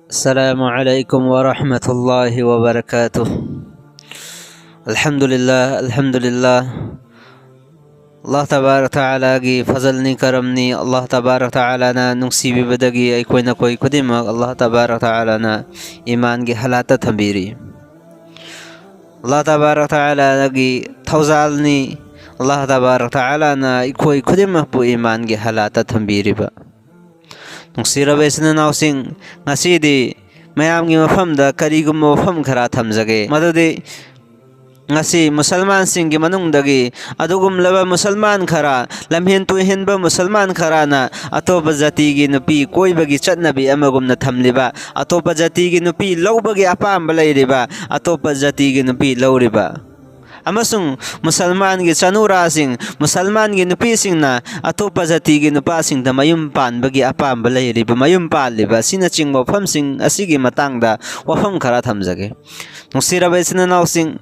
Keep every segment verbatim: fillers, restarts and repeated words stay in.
السلام عليكم ورحمة الله وبركاته. الحمد لله، الحمد لله. ꯑꯜꯂꯥꯍ ꯇꯕꯥꯔꯛ ꯇꯥꯂꯥꯒꯤ ꯐꯖꯜꯅꯤ, ꯀꯔꯝꯅꯤ꯫ ꯑꯜꯂꯥꯍ ꯇꯕꯥꯔꯛ ꯇꯥꯂꯥꯅ ꯅꯨꯡꯁꯤꯕꯤꯕꯗꯒꯤ ꯑꯩꯈꯣꯏ ꯅꯈꯣꯏ ꯈꯨꯗꯤꯡꯃꯛ ꯑꯜꯂꯥꯍ ꯇꯕꯥꯔꯛ ꯇꯥꯂꯥꯅ ꯏꯃꯥꯟꯒꯤ ꯍꯥꯂꯥꯠꯇ ꯊꯝꯕꯤꯔꯤ꯫ ꯑꯜꯂꯥꯍ ꯇꯕꯥꯔꯛ ꯇꯥꯂꯥꯒꯤ ꯊꯧꯖꯥꯜꯅꯤ꯫ ꯑꯜꯂꯥꯍ ꯇꯕꯥꯔꯛ ꯇꯥꯂꯥꯅ ꯑꯩꯈꯣꯏ ꯈꯨꯗꯤꯡꯃꯛꯄꯨ ꯏꯃꯥꯟꯒꯤ ꯍꯥꯂꯥꯠꯇ ꯊꯝꯕꯤꯔꯤꯕ꯫ ꯅꯨꯡꯁꯤꯔꯕ ꯏꯆꯤꯟ ꯏꯅꯥꯎꯁꯤꯡ, ꯉꯁꯤꯗꯤ ꯃꯌꯥꯝꯒꯤ ꯃꯐꯝꯗ ꯀꯔꯤꯒꯨꯝꯕ ꯋꯥꯐꯝ ꯈꯔ ꯊꯝꯖꯒꯦ꯫ ꯃꯗꯨꯗꯤ ꯉꯁꯤ ꯃꯨꯁꯜꯃꯥꯟꯁꯤꯡꯒꯤ ꯃꯅꯨꯡꯗꯒꯤ ꯑꯗꯨꯒꯨꯝꯂꯕ ꯃꯨꯁꯜꯃꯥꯟ ꯈꯔ, ꯂꯝꯍꯦꯟ ꯇꯨꯍꯦꯟꯕ ꯃꯨꯁꯜꯃꯥꯟ ꯈꯔꯅ ꯑꯇꯣꯞꯄ ꯖꯥꯇꯤꯒꯤ ꯅꯨꯄꯤ ꯀꯣꯏꯕꯒꯤ ꯆꯠꯅꯕꯤ ꯑꯃꯒꯨꯝꯅ ꯊꯝꯂꯤꯕ, ꯑꯇꯣꯞꯄ ꯖꯥꯇꯤꯒꯤ ꯅꯨꯄꯤ ꯂꯧꯕꯒꯤ ꯑꯄꯥꯝꯕ ꯂꯩꯔꯤꯕ, ꯑꯇꯣꯞꯄ ꯖꯥꯇꯤꯒꯤ ꯅꯨꯄꯤ ꯂꯧꯔꯤꯕ, ꯑꯃꯁꯨꯡ ꯃꯨꯁꯜꯃꯥꯟꯒꯤ ꯆꯅꯨꯔꯥꯁꯤꯡ, ꯃꯨꯁꯜꯃꯥꯟꯒꯤ ꯅꯨꯄꯤꯁꯤꯡꯅ ꯑꯇꯣꯞꯄ ꯖꯥꯇꯤꯒꯤ ꯅꯨꯄꯥꯁꯤꯡꯗ ꯃꯌꯨꯝ ꯄꯥꯟꯕꯒꯤ ꯑꯄꯥꯝꯕ ꯂꯩꯔꯤꯕ, ꯃꯌꯨꯝ ꯄꯥꯜꯂꯤꯕ ꯑꯁꯤꯅꯆꯤꯡꯕ ꯋꯥꯐꯝꯁꯤꯡ ꯑꯁꯤꯒꯤ ꯃꯇꯥꯡꯗ ꯋꯥꯐꯝ ꯈꯔ ꯊꯝꯖꯒꯦ꯫ ꯅꯨꯡꯁꯤꯔꯕ ꯏꯆꯤꯟ ꯏꯅꯥꯎꯁꯤꯡ,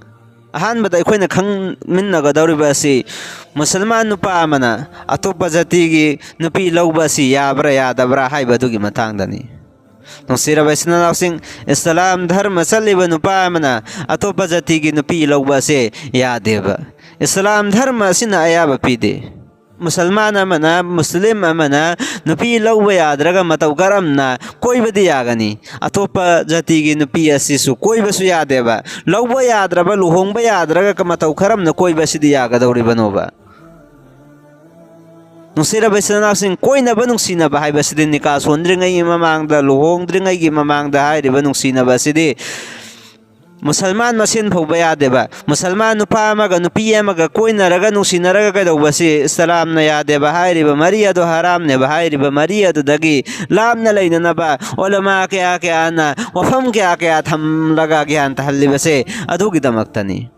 ꯑꯍꯥꯟꯕꯗ ꯑꯩꯈꯣꯏꯅ ꯈꯪꯃꯤꯟꯅꯒꯗꯧꯔꯤꯕ ꯑꯁꯤ ꯃꯨꯁꯜꯃꯥꯟ ꯅꯨꯄꯥ ꯑꯃꯅ ꯑꯇꯣꯞꯄ ꯖꯥꯇꯤꯒꯤ ꯅꯨꯄꯤ ꯂꯧꯕ ꯑꯁꯤ ꯌꯥꯕ꯭ꯔꯥ ꯌꯥꯗꯕ꯭ꯔꯥ ꯍꯥꯏꯕ ꯑꯗꯨꯒꯤ ꯃꯇꯥꯡꯗꯅꯤ꯫ ꯅꯨꯡꯁꯤꯔꯕ ꯏꯆꯤꯟ ꯏꯅꯥꯎꯁꯤꯡ, ꯏꯁꯂꯥꯝ ꯙꯔꯃ ꯆꯠꯂꯤꯕ ꯅꯨꯄꯥ ꯑꯃꯅ ꯑꯇꯣꯞꯄ ꯖꯥꯇꯤꯒꯤ ꯅꯨꯄꯤ ꯂꯧꯕ ꯑꯁꯦ ꯌꯥꯗꯦꯕ꯫ ꯏꯁꯂꯥꯝ ꯙꯔꯃ ꯑꯁꯤꯅ ꯑꯌꯥꯕ ꯄꯤꯗꯦ꯫ ꯃꯨꯁꯜꯃꯥꯟ ꯑꯃꯅ, ꯃꯨꯁꯂꯤꯝ ꯑꯃꯅ ꯅꯨꯄꯤ ꯂꯧꯕ ꯌꯥꯗ꯭ꯔꯒ ꯃꯇꯧ ꯀꯔꯝꯅ ꯀꯣꯏꯕꯗꯤ ꯌꯥꯒꯅꯤ? ꯑꯇꯣꯞꯄ ꯖꯥꯇꯤꯒꯤ ꯅꯨꯄꯤ ꯑꯁꯤꯁꯨ ꯀꯣꯏꯕꯁꯨ ꯌꯥꯗꯦꯕ꯫ ꯂꯧꯕ ꯌꯥꯗ꯭ꯔꯕ, ꯂꯨꯍꯣꯡꯕ ꯌꯥꯗ꯭ꯔꯒ ꯃꯇꯧ ꯀꯔꯝꯅ ꯀꯣꯏꯕ ꯑꯁꯤꯗꯤ ꯌꯥꯒꯗꯧꯔꯤꯕꯅꯣꯕ? ꯅꯨꯡꯁꯤꯔꯕ ꯏꯆꯤꯟ ꯏꯅꯥꯎꯁꯤꯡ, ꯀꯣꯏꯅꯕ ꯅꯨꯡꯁꯤꯅꯕ ꯍꯥꯏꯕꯁꯤꯗꯤ ꯅꯤꯀꯥ ꯁꯣꯟꯗ꯭ꯔꯤꯉꯩꯒꯤ ꯃꯃꯥꯡꯗ, ꯂꯨꯍꯣꯡꯗ꯭ꯔꯤꯉꯩꯒꯤ ꯃꯃꯥꯡꯗ ꯍꯥꯏꯔꯤꯕ ꯅꯨꯡꯁꯤꯅꯕ ꯑꯁꯤꯗꯤ ꯃꯨꯁꯜꯃꯥꯟ ꯃꯁꯦꯟ ꯐꯥꯎꯕ ꯌꯥꯗꯦꯕ꯫ ꯃꯨꯁꯜꯃꯥꯟ ꯅꯨꯄꯥ ꯑꯃꯒ ꯅꯨꯄꯤ ꯑꯃꯒ ꯀꯣꯏꯅꯔꯒ ꯅꯨꯡꯁꯤꯅꯔꯒ ꯀꯩꯗꯧꯕꯁꯤ ꯏꯁꯂꯥꯝꯅ ꯌꯥꯗꯦꯕ꯫ ꯍꯥꯏꯔꯤꯕ ꯃꯔꯤ ꯑꯗꯨ ꯍꯔꯥꯝꯅꯦꯕ꯫ ꯍꯥꯏꯔꯤꯕ ꯃꯔꯤ ꯑꯗꯨꯗꯒꯤ ꯂꯥꯞꯅ ꯂꯩꯅꯅꯕ ꯎꯂꯃꯥ ꯀꯌꯥ ꯀꯌꯥꯅ ꯋꯥꯐꯝ ꯀꯌꯥ ꯀꯌꯥ ꯊꯝꯂꯒ ꯒ꯭ꯌꯥꯟ ꯇꯥꯍꯜꯂꯤꯕꯁꯦ ꯑꯗꯨꯒꯤꯗꯃꯛꯇꯅꯤ꯫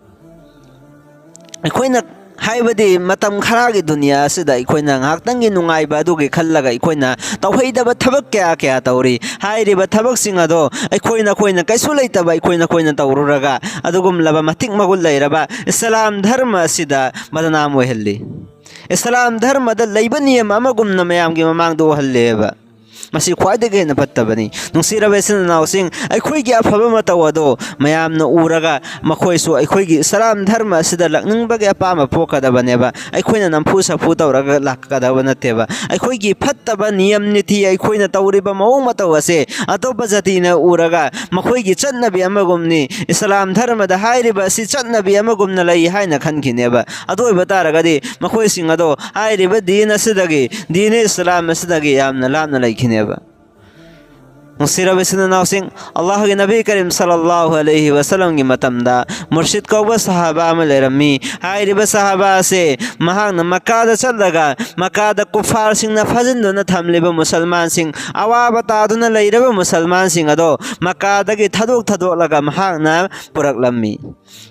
ꯑꯩꯈꯣꯏꯅ, ꯍꯥꯏꯕꯗꯤ ꯃꯇꯝ ꯈꯔꯒꯤ ꯗꯨꯅꯤꯌꯥ ꯑꯁꯤꯗ ꯑꯩꯈꯣꯏꯅ ꯉꯥꯏꯍꯥꯛꯇꯪꯒꯤ ꯅꯨꯡꯉꯥꯏꯕ ꯑꯗꯨꯒꯤ ꯈꯜꯂꯒ ꯑꯩꯈꯣꯏꯅ ꯇꯧꯍꯩꯗꯕ ꯊꯕꯛ ꯀꯌꯥ ꯀꯌꯥ ꯇꯧꯔꯤ꯫ ꯍꯥꯏꯔꯤꯕ ꯊꯕꯛꯁꯤꯡ ꯑꯗꯣ ꯑꯩꯈꯣꯏ ꯅꯈꯣꯏꯅ ꯀꯩꯁꯨ ꯂꯩꯇꯕ ꯑꯩꯈꯣꯏ ꯅꯈꯣꯏꯅ ꯇꯧꯔꯨꯔꯒ ꯑꯗꯨꯒꯨꯝꯂꯕ ꯃꯇꯤꯛ ꯃꯒꯨꯟ ꯂꯩꯔꯕ ꯏꯁꯂꯥꯝ ꯙꯔꯃ ꯑꯁꯤꯗ ꯕꯗꯅꯥꯝ ꯑꯣꯏꯍꯜꯂꯤ꯫ ꯏꯁꯂꯥꯝ ꯙꯔꯃꯗ ꯂꯩꯕ ꯅꯤꯌꯝ ꯑꯃꯒꯨꯝꯅ ꯃꯌꯥꯝꯒꯤ ꯃꯃꯥꯡꯗ ꯎꯍꯜꯂꯦꯕ꯫ ꯃꯁꯤ ꯈ꯭ꯋꯥꯏꯗꯒꯤ ꯍꯦꯟꯅ ꯐꯠꯇꯕꯅꯤ꯫ ꯅꯨꯡꯁꯤꯔꯕ ꯏꯆꯤꯟ ꯏꯅꯥꯎꯁꯤꯡ, ꯑꯩꯈꯣꯏꯒꯤ ꯑꯐꯕ ꯃꯇꯧ ꯑꯗꯣ ꯃꯌꯥꯝꯅ ꯎꯔꯒ ꯃꯈꯣꯏꯁꯨ ꯑꯩꯈꯣꯏꯒꯤ ꯏꯁꯂꯥꯝ ꯙꯔꯃ ꯑꯁꯤꯗ ꯂꯥꯛꯅꯤꯡꯕꯒꯤ ꯑꯄꯥꯝꯕ ꯄꯣꯛꯀꯗꯕꯅꯦꯕ꯫ ꯑꯩꯈꯣꯏꯅ ꯅꯝꯐꯨ ꯁꯥꯐꯨ ꯇꯧꯔꯒ ꯂꯥꯛꯀꯗꯕ ꯅꯠꯇꯦꯕ꯫ ꯑꯩꯈꯣꯏꯒꯤ ꯐꯠꯇꯕ ꯅꯤꯌꯝ ꯅꯤꯇꯤ, ꯑꯩꯈꯣꯏꯅ ꯇꯧꯔꯤꯕ ꯃꯑꯣꯡ ꯃꯇꯧ ꯑꯁꯦ ꯑꯇꯣꯞꯄ ꯖꯥꯇꯤꯅ ꯎꯔꯒ ꯃꯈꯣꯏꯒꯤ ꯆꯠꯅꯕꯤ ꯑꯃꯒꯨꯝꯅꯤ, ꯏꯁꯂꯥꯝ ꯙꯔꯃꯗ ꯍꯥꯏꯔꯤꯕ ꯑꯁꯤ ꯆꯠꯅꯕꯤ ꯑꯃꯒꯨꯝꯅ ꯂꯩ ꯍꯥꯏꯅ ꯈꯟꯈꯤꯅꯦꯕ꯫ ꯑꯗꯨ ꯑꯣꯏꯕ ꯇꯥꯔꯒꯗꯤ ꯃꯈꯣꯏꯁꯤꯡ ꯑꯗꯣ ꯍꯥꯏꯔꯤꯕ ꯗꯤꯟ ꯑꯁꯤꯗꯒꯤ, ꯗꯤꯟ ꯏꯁꯂꯥꯝ ꯑꯁꯤꯗꯒꯤ ꯌꯥꯝꯅ ꯂꯥꯞꯅ ꯂꯩꯈꯤꯅꯦꯕ꯫ ꯅꯨꯡꯁꯤꯔꯕ ꯏꯆꯤꯟ ꯏꯅꯥꯎꯁꯤꯡ, ꯑꯜꯂꯥꯍꯒꯤ ꯅꯕꯤ ꯀꯔꯤꯝ ꯁꯜꯂꯜꯂꯥꯍꯨ ꯑꯂꯩꯍꯤ ꯋꯁꯜꯂꯝꯒꯤ ꯃꯇꯝꯗ ꯃꯨꯔꯁꯤꯗ ꯀꯧꯕ ꯁꯍꯥꯕꯥ ꯑꯃ ꯂꯩꯔꯝꯃꯤ꯫ ꯍꯥꯏꯔꯤꯕ ꯁꯍꯥꯕꯥ ꯑꯁꯦ ꯃꯍꯥꯛꯅ ꯃꯛꯀꯥꯗ ꯆꯠꯂꯒ ꯃꯛꯀꯥꯗ ꯀꯨꯐꯥꯔꯁꯤꯡꯅ ꯐꯥꯖꯤꯟꯗꯨꯅ ꯊꯝꯂꯤꯕ ꯃꯨꯁꯜꯃꯥꯟꯁꯤꯡ, ꯑꯋꯥꯕ ꯇꯥꯗꯨꯅ ꯂꯩꯔꯕ ꯃꯨꯁꯜꯃꯥꯟꯁꯤꯡ ꯑꯗꯣ ꯃꯛꯀꯥꯗꯒꯤ ꯊꯥꯗꯣꯛ ꯊꯥꯗꯣꯛꯂꯒ ꯃꯍꯥꯛꯅ ꯄꯨꯔꯛꯂꯝꯃꯤ꯫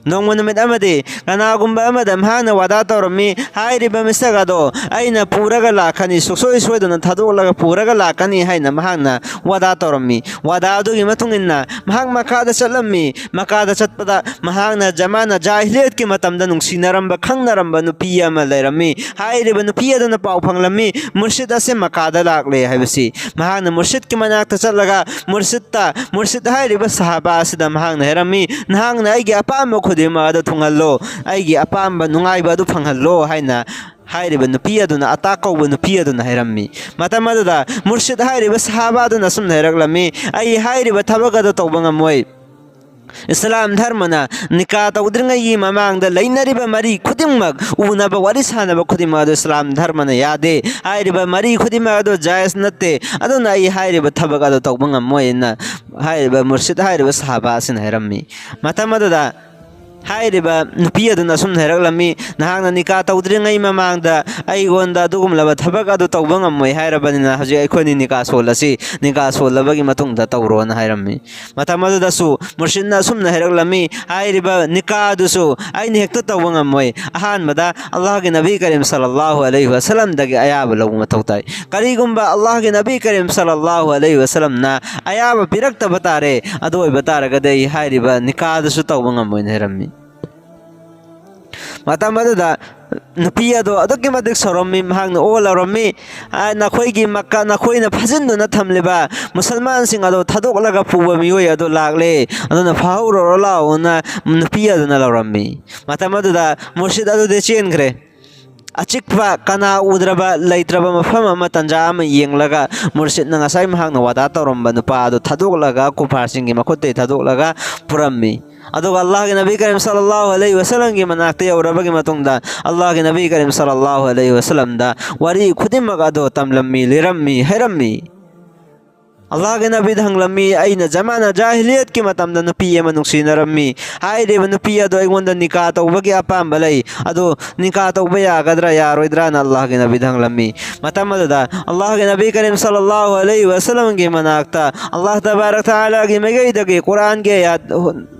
ꯅꯣꯡꯃ ꯅꯨꯃꯤꯠ ꯑꯃꯗꯤ ꯀꯅꯥꯒꯨꯝꯕ ꯑꯃꯗ ꯃꯍꯥꯛꯅ ꯋꯥꯗꯥ ꯇꯧꯔꯝꯃꯤ, ꯍꯥꯏꯔꯤꯕ ꯃꯤꯁꯛ ꯑꯗꯣ ꯑꯩꯅ ꯄꯨꯔꯒ ꯂꯥꯛꯀꯅꯤ, ꯁꯨꯡꯁꯣꯏ ꯁꯣꯏꯗꯅ ꯊꯥꯗꯣꯛꯂꯒ ꯄꯨꯔꯒ ꯂꯥꯛꯀꯅꯤ ꯍꯥꯏꯅ ꯃꯍꯥꯛꯅ ꯋꯥꯗꯥ ꯇꯧꯔꯝꯃꯤ꯫ ꯋꯥꯗꯥ ꯑꯗꯨꯒꯤ ꯃꯇꯨꯡ ꯏꯟꯅ ꯃꯍꯥꯛ ꯃꯛꯀꯥꯗ ꯆꯠꯂꯝꯃꯤ꯫ ꯃꯛꯀꯥꯗ ꯆꯠꯄꯗ ꯃꯍꯥꯛꯅ ꯖꯃꯥꯅ ꯖꯥꯍꯤꯂꯤꯌꯠꯀꯤ ꯃꯇꯝꯗ ꯅꯨꯡꯁꯤꯅꯔꯝꯕ, ꯈꯪꯅꯔꯝꯕ ꯅꯨꯄꯤ ꯑꯃ ꯂꯩꯔꯝꯃꯤ꯫ ꯍꯥꯏꯔꯤꯕ ꯅꯨꯄꯤ ꯑꯗꯨꯅ ꯄꯥꯎ ꯐꯪꯂꯝꯃꯤ, ꯃꯨꯔꯁꯤꯗ ꯑꯁꯦ ꯃꯛꯀꯥꯗ ꯂꯥꯛꯂꯦ ꯍꯥꯏꯕꯁꯤ꯫ ꯃꯍꯥꯛꯅ ꯃꯨꯔꯁꯤꯗꯀꯤ ꯃꯅꯥꯛꯇ ꯆꯠꯂꯒ ꯃꯨꯔꯁꯤꯗ ꯃꯨꯔꯁꯤꯗ ꯍꯥꯏꯔꯤꯕ ꯁꯍꯥꯕꯥ ꯑꯁꯤꯗ ꯃꯍꯥꯛꯅ ꯍꯥꯏꯔꯝꯃꯤ, "ꯅꯍꯥꯛꯅ ꯑꯩꯒꯤ ꯑꯄꯥꯝꯕ ꯈꯨꯗꯤꯡꯃꯛ ꯑꯗꯨ ꯊꯨꯡꯍꯜꯂꯣ, ꯑꯩꯒꯤ ꯑꯄꯥꯝꯕ ꯅꯨꯡꯉꯥꯏꯕ ꯑꯗꯨ ꯐꯪꯍꯜꯂꯣ" ꯍꯥꯏꯅ ꯍꯥꯏꯔꯤꯕ ꯅꯨꯄꯤ ꯑꯗꯨꯅ, ꯑꯇꯥ ꯀꯧꯕ ꯅꯨꯄꯤ ꯑꯗꯨꯅ ꯍꯥꯏꯔꯝꯃꯤ꯫ ꯃꯇꯝ ꯑꯗꯨꯗ ꯃꯨꯔꯁꯤꯗ ꯍꯥꯏꯔꯤꯕ ꯁꯍꯥꯕꯥ ꯑꯗꯨꯅ ꯑꯁꯨꯝꯅ ꯍꯥꯏꯔꯛꯂꯝꯃꯤ, "ꯑꯩ ꯍꯥꯏꯔꯤꯕ ꯊꯕꯛ ꯑꯗꯨ ꯇꯧꯕ ꯉꯝꯃꯣꯏ꯫ ꯏꯁꯂꯥꯝ ꯙꯔꯃꯅ ꯅꯤꯀꯥ ꯇꯧꯗ꯭ꯔꯤꯉꯩꯒꯤ ꯃꯃꯥꯡꯗ ꯂꯩꯅꯔꯤꯕ ꯃꯔꯤ ꯈꯨꯗꯤꯡꯃꯛ, ꯎꯅꯕ, ꯋꯥꯔꯤ ꯁꯥꯟꯅꯕ ꯈꯨꯗꯤꯡꯃꯛ ꯑꯗꯨ ꯏꯁꯂꯥꯝ ꯙꯔꯃꯅ ꯌꯥꯗꯦ꯫ ꯍꯥꯏꯔꯤꯕ ꯃꯔꯤ ꯈꯨꯗꯤꯡꯃꯛ ꯑꯗꯨ ꯖꯥꯏꯖ ꯅꯠꯇꯦ꯫ ꯑꯗꯨꯅ ꯑꯩ ꯍꯥꯏꯔꯤꯕ ꯊꯕꯛ ꯑꯗꯨ ꯇꯧꯕ ꯉꯝꯃꯣꯏꯅ" ꯍꯥꯏꯔꯤꯕ ꯃꯨꯔꯁꯤꯗ ꯍꯥꯏꯔꯤꯕ ꯁꯍꯥꯕꯥ ꯑꯁꯤꯅ ꯍꯥꯏꯔꯝꯃꯤ꯫ ꯃꯇꯝ ꯑꯗꯨꯗ ꯍꯥꯏꯔꯤꯕ ꯅꯨꯄꯤ ꯑꯗꯨꯅ ꯑꯁꯨꯝꯅ ꯍꯥꯏꯔꯛꯂꯝꯃꯤ, "ꯅꯍꯥꯛꯅ ꯅꯤꯀꯥ ꯇꯧꯗ꯭ꯔꯤꯉꯩ ꯃꯃꯥꯡꯗ ꯑꯩꯉꯣꯟꯗ ꯑꯗꯨꯒꯨꯝꯂꯕ ꯊꯕꯛ ꯑꯗꯨ ꯇꯧꯕ ꯉꯝꯃꯣꯏ ꯍꯥꯏꯔꯕꯅꯤꯅ ꯍꯧꯖꯤꯛ ꯑꯩꯈꯣꯏꯅꯤ ꯅꯤꯀꯥ ꯁꯣꯜꯂꯁꯤ, ꯅꯤꯀꯥ ꯁꯣꯜꯂꯕꯒꯤ ꯃꯇꯨꯡꯗ ꯇꯧꯔꯣꯅ" ꯍꯥꯏꯔꯝꯃꯤ꯫ ꯃꯇꯝ ꯑꯗꯨꯗꯁꯨ ꯃꯨꯔꯁꯤꯗꯅ ꯑꯁꯨꯝꯅ ꯍꯥꯏꯔꯛꯂꯝꯃꯤ, "ꯍꯥꯏꯔꯤꯕ ꯅꯤꯀꯥ ꯑꯗꯨꯁꯨ ꯑꯩꯅ ꯍꯦꯛꯇ ꯇꯧꯕ ꯉꯝꯃꯣꯏ꯫ ꯑꯍꯥꯟꯕꯗ ꯑꯜꯂꯥꯍꯒꯤ ꯅꯕꯤ ꯀꯔꯤꯝ ꯁꯜꯂꯜꯂꯥꯍꯨ ꯑꯂꯩꯍꯤ ꯋꯁꯜꯂꯝꯗꯒꯤ ꯑꯌꯥꯕ ꯂꯧꯕ ꯃꯊꯧ ꯇꯥꯏ꯫ ꯀꯔꯤꯒꯨꯝꯕ ꯑꯜꯂꯥꯍꯒꯤ ꯅꯕꯤ ꯀꯔꯤꯝ ꯁꯜꯂꯜꯂꯥꯍꯨ ꯑꯂꯩꯍꯤ ꯋꯁꯜꯂꯝꯅ ꯑꯌꯥꯕ ꯄꯤꯔꯛꯇꯕ ꯇꯥꯔꯦ, ꯑꯗꯨ ꯑꯣꯏꯕ ꯇꯥꯔꯒꯗꯤ ꯑꯩ ꯍꯥꯏꯔꯤꯕ ꯅꯤꯀꯥ ꯑꯗꯨꯁꯨ ꯇꯧꯕ ꯉꯝꯃꯣꯏꯅ" ꯍꯥꯏꯔꯝꯃꯤ꯫ ꯃꯇꯝ ꯑꯗꯨꯗ ꯅꯨꯄꯤ ꯑꯗꯣ ꯑꯗꯨꯛꯀꯤ ꯃꯇꯤꯛ ꯁꯥꯎꯔꯝꯃꯤ, ꯃꯍꯥꯛꯅ ꯑꯣ ꯂꯥꯎꯔꯝꯃꯤ, "ꯑ, ꯅꯈꯣꯏꯒꯤ ꯃꯛꯀꯥ, ꯅꯈꯣꯏꯅ ꯐꯥꯖꯤꯟꯗꯨꯅ ꯊꯝꯂꯤꯕ ꯃꯨꯁꯜꯃꯥꯟꯁꯤꯡ ꯑꯗꯣ ꯊꯥꯗꯣꯛꯂꯒ ꯄꯨꯕ ꯃꯤꯑꯣꯏ ꯑꯗꯣ ꯂꯥꯛꯂꯦ, ꯑꯗꯨꯅ ꯐꯥꯍꯧꯔꯣ ꯂꯥꯛꯑꯣꯅ" ꯅꯨꯄꯤ ꯑꯗꯨꯅ ꯂꯥꯎꯔꯝꯃꯤ꯫ ꯃꯇꯝ ꯑꯗꯨꯗ ꯃꯨꯔꯁꯤꯗ ꯑꯗꯨꯗꯤ ꯆꯦꯟꯈ꯭ꯔꯦ꯫ ꯑꯆꯤꯛꯄ, ꯀꯅꯥ ꯎꯗ꯭ꯔꯕ, ꯂꯩꯇ꯭ꯔꯕ ꯃꯐꯝ ꯑꯃ, ꯇꯟꯖꯥ ꯑꯃ ꯌꯦꯡꯂꯒ ꯃꯨꯔꯁꯤꯗꯅ ꯉꯁꯥꯏ ꯃꯍꯥꯛꯅ ꯋꯥꯗꯥ ꯇꯧꯔꯝꯕ ꯅꯨꯄꯥ ꯑꯗꯨ ꯊꯥꯗꯣꯛꯂꯒ, ꯀꯨꯐꯥꯔꯁꯤꯡꯒꯤ ꯃꯈꯨꯠꯇꯒꯤ ꯊꯥꯗꯣꯛꯂꯒ ꯄꯨꯔꯝꯃꯤ꯫ ꯑꯗꯨꯒ ꯑꯜꯂꯥꯍꯒꯤ ꯅꯕꯤ ꯀꯔꯤꯝ ꯁꯜꯂꯜꯂꯥꯍꯨ ꯑꯂꯩꯍꯤ ꯋꯁꯜꯂꯝꯒꯤ ꯃꯅꯥꯛꯇ ꯌꯧꯔꯕꯒꯤ ꯃꯇꯨꯡꯗ, ꯑꯜꯂꯥꯍꯒꯤ ꯅꯕꯤ ꯀꯔꯤꯝ ꯁꯜꯂꯜꯂꯥꯍꯨ ꯑꯂꯩꯍꯤ ꯋꯁꯜꯂꯝꯗ ꯋꯥꯔꯤ ꯈꯨꯗꯤꯡꯃꯛ ꯑꯗꯣ ꯇꯝꯂꯝꯃꯤ, ꯂꯤꯔꯝꯃꯤ, ꯍꯥꯏꯔꯝꯃꯤ꯫ ꯑꯜꯂꯥꯍꯒꯤ ꯅꯕꯤꯗ ꯍꯪꯂꯝꯃꯤ, "ꯑꯩꯅ ꯖꯃꯥꯅ ꯖꯥꯍꯤꯂꯤꯌꯠꯀꯤ ꯃꯇꯝꯗ ꯅꯨꯄꯤ ꯑꯃ ꯅꯨꯡꯁꯤꯅꯔꯝꯃꯤ꯫ ꯍꯥꯏꯔꯤꯕ ꯅꯨꯄꯤ ꯑꯗꯣ ꯑꯩꯉꯣꯟꯗ ꯅꯤꯀꯥ ꯇꯧꯕꯒꯤ ꯑꯄꯥꯝꯕ ꯂꯩ꯫ ꯑꯗꯣ ꯅꯤꯀꯥ ꯇꯧꯕ ꯌꯥꯒꯗ꯭ꯔꯥ, ꯌꯥꯔꯣꯏꯗ꯭ꯔꯥꯅ?" ꯑꯜꯂꯥꯍꯒꯤ ꯅꯕꯤꯗ ꯍꯪꯂꯝꯃꯤ꯫ ꯃꯇꯝ ꯑꯗꯨꯗ ꯑꯜꯂꯥꯍꯒꯤ ꯅꯕꯤ ꯀꯔꯤꯝ ꯁꯜꯂꯜꯂꯥꯍꯨ ꯑꯂꯩꯍꯤ ꯋꯁꯜꯂꯝꯒꯤ ꯃꯅꯥꯛꯇ ꯑꯜꯂꯥꯍ ꯇꯕꯥꯔꯛ ꯇꯥꯂꯥꯒꯤ ꯃꯥꯏꯀꯩꯗꯒꯤ ꯀꯨꯔꯥꯟꯒꯤ ꯑꯥꯌꯥꯠ,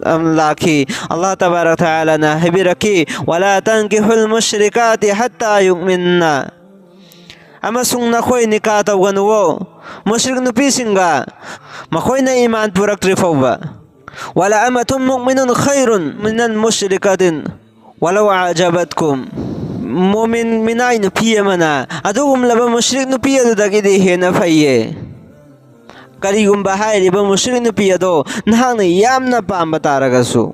ꯑꯝ, ꯂꯥꯛꯈꯤ꯫ ꯑꯜꯂꯥꯍ ꯇꯕꯥꯔꯛ ꯇꯥꯂꯥꯅ ꯍꯥꯏꯕꯤꯔꯛꯈꯤ, "ꯋꯂꯥ ꯇꯟꯀꯤꯍꯨꯜ ꯃꯨꯁ꯭ꯔꯤꯀꯥꯇꯤ ꯍꯠꯇꯥ ꯌꯨꯛꯃꯤꯟꯅ"꯫ ꯑꯃꯁꯨꯡ ꯅꯈꯣꯏ ꯅꯤꯀꯥ ꯇꯧꯒꯅꯨꯋꯣ ꯃꯨꯁ꯭ꯔꯤꯛ ꯅꯨꯄꯤꯁꯤꯡꯒ, ꯃꯈꯣꯏꯅ ꯏꯃꯥꯟ ꯄꯨꯔꯛꯇ꯭ꯔꯤ ꯐꯥꯎꯕ꯫ "ꯋꯂ ꯑꯃꯇꯨꯝ ꯃꯨꯑꯃꯤꯅꯨꯟ ꯈꯩꯔꯨꯟ ꯃꯤꯅꯟ ꯃꯨꯁ꯭ꯔꯤꯀꯥꯇꯤꯟ ꯋꯂꯧ ꯑꯖꯕꯠꯀꯨꯝ"꯫ ꯃꯣꯃꯤꯟ ꯃꯤꯅꯥꯏ ꯅꯨꯄꯤ ꯑꯃꯅ ꯑꯗꯨꯒꯨꯝꯂꯕ ꯃꯨꯁ꯭ꯔꯤꯛ ꯅꯨꯄꯤ ꯑꯗꯨꯗꯒꯤꯗꯤ ꯍꯦꯟꯅ ꯐꯩꯌꯦ꯫ ꯀꯔꯤꯒꯨꯝꯕ ꯍꯥꯏꯔꯤꯕ ꯃꯨꯁ꯭ꯔꯤꯛ ꯅꯨꯄꯤ ꯑꯗꯣ ꯅꯍꯥꯛꯅ ꯌꯥꯝꯅ ꯄꯥꯝꯕ ꯇꯥꯔꯒꯁꯨ,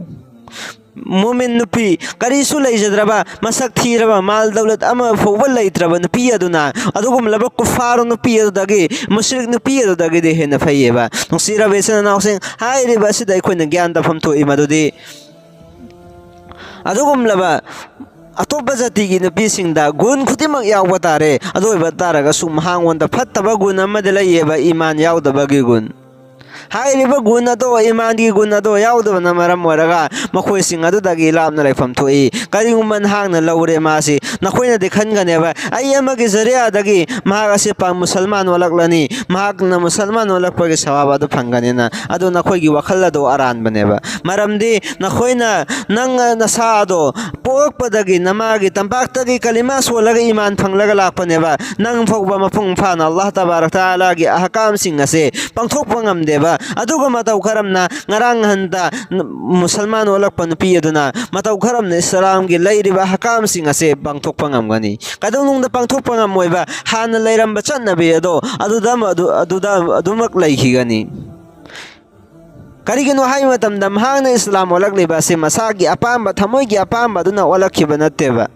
ꯃꯨꯃꯤꯟ ꯅꯨꯄꯤ, ꯀꯔꯤꯁꯨ ꯂꯩꯖꯗ꯭ꯔꯕ, ꯃꯁꯛ ꯊꯤꯔꯕ, ꯃꯥꯜ ꯗꯧꯂꯠ ꯑꯃ ꯐꯥꯎꯕ ꯂꯩꯇ꯭ꯔꯕ ꯅꯨꯄꯤ ꯑꯗꯨꯅ ꯑꯗꯨꯒꯨꯝꯂꯕ ꯀꯨꯐꯥꯔ ꯅꯨꯄꯤ ꯑꯗꯨꯗꯒꯤ, ꯃꯨꯁ꯭ꯔꯤꯛ ꯅꯨꯄꯤ ꯑꯗꯨꯗꯒꯤꯗꯤ ꯍꯦꯟꯅ ꯐꯩꯌꯦꯕ꯫ ꯅꯨꯡꯁꯤꯔꯕ ꯏꯆꯤꯟ ꯏꯅꯥꯎꯁꯤꯡ, ꯍꯥꯏꯔꯤꯕ ꯑꯁꯤꯗ ꯑꯩꯈꯣꯏꯅ ꯒ꯭ꯌꯥꯟ ꯇꯥꯐꯝ ꯊꯣꯛꯏ ꯃꯗꯨꯗꯤ, ꯑꯗꯨꯒꯨꯝꯂꯕ ꯑꯇꯣꯞꯄ ꯖꯥꯇꯤꯒꯤ ꯅꯨꯄꯤꯁꯤꯡꯗ ꯒꯨꯟ ꯈꯨꯗꯤꯡꯃꯛ ꯌꯥꯎꯕ ꯇꯥꯔꯦ꯫ ꯑꯗꯨ ꯑꯣꯏꯕ ꯇꯥꯔꯒꯁꯨ ꯃꯍꯥꯛꯉꯣꯟꯗ ꯐꯠꯇꯕ ꯒꯨꯟ ꯑꯃꯗꯤ ꯂꯩꯌꯦꯕ, ꯏꯃꯥꯟ ꯌꯥꯎꯗꯕꯒꯤ ꯒꯨꯟ꯫ ꯍꯥꯏꯔꯤꯕ ꯒꯨꯟ ꯑꯗꯣ, ꯏꯃꯥꯟꯒꯤ ꯒꯨꯟ ꯑꯗꯣ ꯌꯥꯎꯗꯕꯅ ꯃꯔꯝ ꯑꯣꯏꯔꯒ ꯃꯈꯣꯏꯁꯤꯡ ꯑꯗꯨꯗꯒꯤ ꯂꯥꯞꯅ ꯂꯩꯐꯝ ꯊꯣꯛꯏ꯫ ꯀꯔꯤꯒꯨꯝꯕ ꯅꯍꯥꯛꯅ ꯂꯧꯔꯦ ꯃꯥꯁꯤ, ꯅꯈꯣꯏꯅꯗꯤ ꯈꯟꯒꯅꯦꯕ, "ꯑꯩ ꯑꯃꯒꯤ ꯖꯔꯤꯌꯥꯗꯒꯤ ꯃꯍꯥꯛ ꯑꯁꯤ ꯄ-, ꯃꯨꯁꯜꯃꯥꯟ ꯑꯣꯜꯂꯛꯂꯅꯤ, ꯃꯍꯥꯛꯅ ꯃꯨꯁꯜꯃꯥꯟ ꯑꯣꯜꯂꯛꯄꯒꯤ ꯁꯋꯥꯕ ꯑꯗꯨ ꯐꯪꯒꯅꯤꯅ"꯫ ꯑꯗꯨ ꯅꯈꯣꯏꯒꯤ ꯋꯥꯈꯜ ꯑꯗꯨ ꯑꯔꯥꯟꯕꯅꯦꯕ꯫ ꯃꯔꯝꯗꯤ ꯅꯈꯣꯏꯅ, ꯅꯪ ꯅꯁꯥ ꯑꯗꯣ ꯄꯣꯛꯂꯛꯄꯗꯒꯤ ꯅꯃꯥꯒꯤ ꯇꯝꯄꯥꯛꯇꯒꯤ ꯀꯂꯤꯃꯥ ꯁꯣꯜꯂꯒ ꯏꯃꯥꯟ ꯐꯪꯂꯒ ꯂꯥꯛꯄꯅꯦꯕ꯫ ꯅꯪ ꯐꯥꯎꯕ ꯃꯄꯨꯡ ꯐꯥꯅ ꯑꯜꯂꯥꯍ ꯇꯕꯥꯔꯛ ꯇꯥꯂꯥꯒꯤ ꯑꯍꯀꯥꯝꯁꯤꯡ ꯑꯁꯦ ꯄꯥꯡꯊꯣꯛꯄ ꯉꯝꯗꯦꯕ꯫ ꯑꯗꯨꯒ ꯃꯇꯧ ꯀꯔꯝꯅ ꯉꯔꯥꯡ ꯅꯍꯥꯟꯗ ꯃꯨꯁꯜꯃꯥꯟ ꯑꯣꯜꯂꯛꯄ ꯅꯨꯄꯤ ꯑꯗꯨꯅ ꯃꯇꯧ ꯀꯔꯝꯅ ꯏꯁꯂꯥꯝꯒꯤ ꯂꯩꯔꯤꯕ ꯑꯍꯀꯥꯝꯁꯤꯡ ꯑꯁꯦ ꯄꯥꯡꯊꯣꯛꯄ ꯉꯝꯒꯅꯤ? ꯀꯩꯗꯧꯅꯨꯡꯗ ꯄꯥꯡꯊꯣꯛꯄ ꯉꯝꯃꯣꯏꯕ? ꯍꯥꯟꯅ ꯂꯩꯔꯝꯕ ꯆꯠꯅꯕꯤ ꯑꯗꯣ ꯑꯗꯨꯗ ꯑꯗꯨ-, ꯑꯗꯨꯗ ꯑꯗꯨꯃꯛ ꯂꯩꯈꯤꯒꯅꯤ꯫ ꯀꯔꯤꯒꯤꯅꯣ ꯍꯥꯏꯕ ꯃꯇꯝꯗ, ꯃꯍꯥꯛꯅ ꯏꯁꯂꯥꯝ ꯑꯣꯜꯂꯛꯂꯤꯕ ꯑꯁꯤ ꯃꯁꯥꯒꯤ ꯑꯄꯥꯝꯕ, ꯊꯃꯣꯏꯒꯤ ꯑꯄꯥꯝꯕ ꯑꯗꯨꯅ ꯑꯣꯜꯂꯛꯈꯤꯕ ꯅꯠꯇꯦꯕ꯫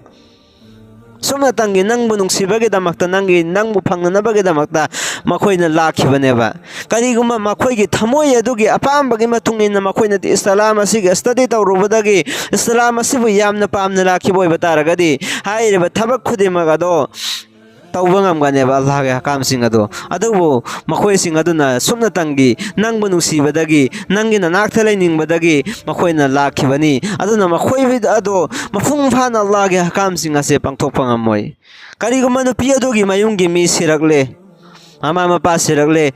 ꯁꯨꯞꯅꯇꯪꯒꯤ ꯅꯪꯕꯨ ꯅꯨꯡꯁꯤꯕꯒꯤꯗꯃꯛꯇ, ꯅꯪꯒꯤ, ꯅꯪꯕꯨ ꯐꯪꯅꯅꯕꯒꯤꯗꯃꯛꯇ ꯃꯈꯣꯏꯅ ꯂꯥꯛꯈꯤꯕꯅꯦꯕ꯫ ꯀꯔꯤꯒꯨꯝꯕ ꯃꯈꯣꯏꯒꯤ ꯊꯃꯣꯏ ꯑꯗꯨꯒꯤ ꯑꯄꯥꯝꯕꯒꯤ ꯃꯇꯨꯡ ꯏꯟꯅ ꯃꯈꯣꯏꯅ ꯏꯁꯂꯥꯝ ꯑꯁꯤꯒꯤ ꯁ꯭ꯇꯗꯤ ꯇꯧꯔꯨꯕꯗꯒꯤ ꯏꯁꯂꯥꯝ ꯑꯁꯤꯕꯨ ꯌꯥꯝꯅ ꯄꯥꯝꯅ ꯂꯥꯛꯈꯤꯕ ꯑꯣꯏꯕ ꯇꯥꯔꯒꯗꯤ, ꯍꯥꯏꯔꯤꯕ ꯊꯕꯛ ꯈꯨꯗꯤꯡꯃꯛ ꯑꯗꯣ ꯇꯧꯕ ꯉꯝꯒꯅꯦꯕ, ꯑꯜꯂꯥꯍꯒꯤ ꯑꯍꯀꯥꯝꯁꯤꯡ ꯑꯗꯣ꯫ ꯑꯗꯨꯕꯨ ꯃꯈꯣꯏꯁꯤꯡ ꯑꯗꯨꯅ ꯁꯨꯞꯅꯇꯪꯒꯤ ꯅꯪꯕꯨ ꯅꯨꯡꯁꯤꯕꯗꯒꯤ, ꯅꯪꯒꯤ ꯅꯅꯥꯛꯇ ꯂꯩꯅꯤꯡꯕꯗꯒꯤ ꯃꯈꯣꯏꯅ ꯂꯥꯛꯈꯤꯕꯅꯤ꯫ ꯑꯗꯨꯅ ꯃꯈꯣꯏ ꯑꯗꯣ ꯃꯄꯨꯡ ꯐꯥꯅ ꯑꯜꯂꯥꯍꯒꯤ ꯑꯍꯀꯥꯝꯁꯤꯡ ꯑꯁꯦ ꯄꯥꯡꯊꯣꯛꯄ ꯉꯝꯃꯣꯏ꯫ ꯀꯔꯤꯒꯨꯝꯕ ꯅꯨꯄꯤ ꯑꯗꯨꯒꯤ ꯃꯌꯨꯝꯒꯤ ꯃꯤ ꯁꯤꯔꯛꯂꯦ, ꯃꯃꯥ ꯃꯄꯥ ꯁꯤꯔꯛꯂꯦ,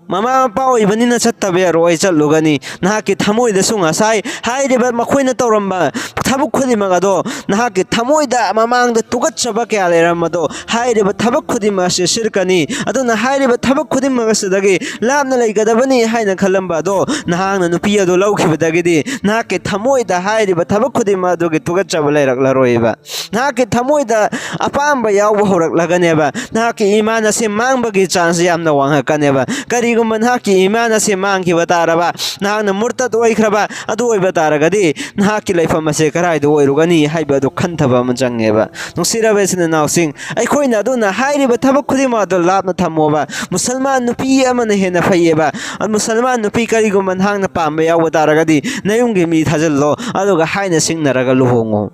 ꯃꯃꯥ ꯃꯄꯥ ꯑꯣꯏꯕꯅꯤꯅ ꯆꯠꯇꯕ ꯌꯥꯔꯣꯏ, ꯆꯠꯂꯨꯒꯅꯤ꯫ ꯅꯍꯥꯛꯀꯤ ꯊꯃꯣꯏꯗꯁꯨ ꯉꯁꯥꯏ ꯍꯥꯏꯔꯤꯕ ꯃꯈꯣꯏꯅ ꯇꯧꯔꯝꯕ ꯊꯕꯛ ꯈꯨꯗꯤꯡꯃꯛ ꯑꯗꯣ, ꯅꯍꯥꯛꯀꯤ ꯊꯃꯣꯏꯗ ꯃꯃꯥꯡꯗ ꯇꯨꯀꯠꯆꯕ ꯀꯌꯥ ꯂꯩꯔꯝꯕꯗꯣ, ꯍꯥꯏꯔꯤꯕ ꯊꯕꯛ ꯈꯨꯗꯤꯡꯃꯛ ꯑꯁꯤ ꯁꯤꯔꯛꯀꯅꯤ꯫ ꯑꯗꯨꯅ ꯍꯥꯏꯔꯤꯕ ꯊꯕꯛ ꯈꯨꯗꯤꯡꯃꯛ ꯑꯁꯤꯗꯒꯤ ꯂꯥꯞꯅ ꯂꯩꯒꯗꯕꯅꯤ ꯍꯥꯏꯅ ꯈꯜꯂꯝꯕ ꯑꯗꯣ, ꯅꯍꯥꯛꯅ ꯅꯨꯄꯤ ꯑꯗꯨ ꯂꯧꯈꯤꯕꯗꯒꯤꯗꯤ ꯅꯍꯥꯛꯀꯤ ꯊꯃꯣꯏꯗ ꯍꯥꯏꯔꯤꯕ ꯊꯕꯛ ꯈꯨꯗꯤꯡꯃꯛ ꯑꯗꯨꯒꯤ ꯇꯨꯀꯠꯆꯕ ꯂꯩꯔꯛꯂꯔꯣꯏꯕ꯫ ꯅꯍꯥꯛꯀꯤ ꯊꯃꯣꯏꯗ ꯑꯄꯥꯝꯕ ꯌꯥꯎꯕ ꯍꯧꯔꯛꯂꯒꯅꯦꯕ꯫ ꯅꯍꯥꯛꯀꯤ ꯏꯃꯥꯟ ꯑꯁꯤ ꯃꯥꯡꯕꯒꯤ ꯆꯥꯟꯁ ꯌꯥꯝꯅ ꯋꯥꯡꯉꯛꯀꯅꯦꯕ꯫ ꯀꯔꯤꯒꯨꯝꯕ ꯅꯍꯥꯛꯀꯤ ꯏꯃꯥꯟ ꯑꯁꯤ ꯃꯥꯡꯈꯤꯕ ꯇꯥꯔꯕ, ꯅꯍꯥꯛꯅ ꯃꯨꯔꯇꯠ ꯑꯣꯏꯈ꯭ꯔꯕ ꯑꯗꯨ ꯑꯣꯏꯕ ꯇꯥꯔꯒꯗꯤ, ꯅꯍꯥꯛꯀꯤ ꯂꯩꯐꯝ ꯑꯁꯦ ꯀꯗꯥꯏꯗ ꯑꯣꯏꯔꯨꯒꯅꯤ ꯍꯥꯏꯕ ꯑꯗꯨ ꯈꯟꯊꯕ ꯑꯃ ꯆꯪꯉꯦꯕ꯫ ꯅꯨꯡꯁꯤꯔꯕ ꯏꯆꯤꯟ ꯏꯅꯥꯎꯁꯤꯡ, ꯑꯩꯈꯣꯏꯅ ꯑꯗꯨꯅ ꯍꯥꯏꯔꯤꯕ ꯊꯕꯛ ꯈꯨꯗꯤꯡꯃꯛ ꯑꯗꯨ ꯂꯥꯞꯅ ꯊꯝꯃꯣꯕ꯫ ꯃꯨꯁꯜꯃꯥꯟ ꯅꯨꯄꯤ ꯑꯃꯅ ꯍꯦꯟꯅ ꯐꯩꯌꯦꯕ꯫ ꯃꯨꯁꯜꯃꯥꯟ ꯅꯨꯄꯤ ꯀꯔꯤꯒꯨꯝꯕ ꯅꯍꯥꯛꯅ ꯄꯥꯝꯕ ꯌꯥꯎꯕ ꯇꯥꯔꯒꯗꯤ, ꯅꯌꯨꯝꯒꯤ ꯃꯤ ꯊꯥꯖꯤꯜꯂꯣ, ꯑꯗꯨꯒ ꯍꯥꯏꯅ ꯁꯤꯡꯅꯔꯒ ꯂꯨꯍꯣꯡꯉꯣ꯫